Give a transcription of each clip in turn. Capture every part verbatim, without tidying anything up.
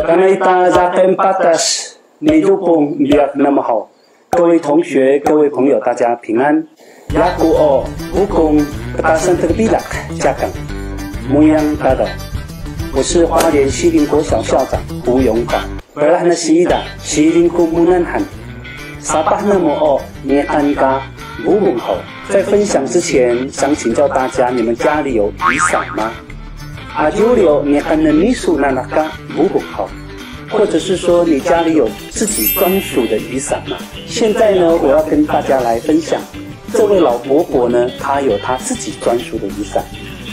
Kana ita zaqen patas, ni Lupung biyak namahaw. 各位同学、各位朋友，大家平安。Yaku o Bukung ptasan tgbilaq cakang. Muyang Dadaw. 我是花莲西林国小校长胡永宝。Brah na siida, Siling ku munan han. Sapah namu o niqan ka bubung haw. 在分享之前，想请教大家，你们家里有雨伞吗？Aji uri o niqan nnisu nanaq ka bubung haw. 或者是说你家里有自己专属的雨伞吗？现在呢，我要跟大家来分享，这位老伯伯呢，他有他自己专属的雨伞。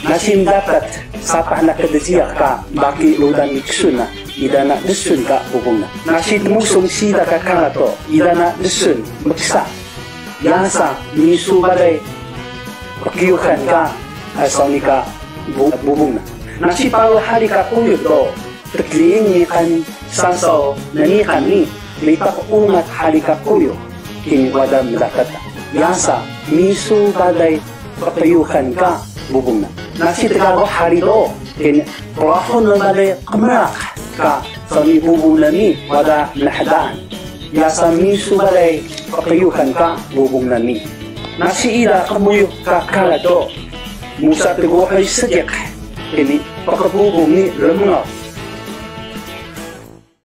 Nasi mdatat sapah na kdjiyax ka baki rudan ni ksun na, ida na dsun ka bubung na. Nasi tmusung siida ka karato, ida na dsun mksa. Yasa misu balay pkyuxan ka, eh, saw nii ka bu-, bubung na. Nasi paru hari ka quyux do, tgriing niqan sasaw nniqan ni, bitaq ungat hari ka quyux, kini wada mdatat. Yasa misu balay pkyuxan ka bubung na. Nasi tgago hari do, kini prahun na balay qmraq ka, saw nii bubung na ni wada mnhdaan. Yasa misu balay pkyuxan ka bubung na ni. Nasi ida qmuyux ka kala do, musa tguhuy sediq, kini pqbubung ni rmngaw.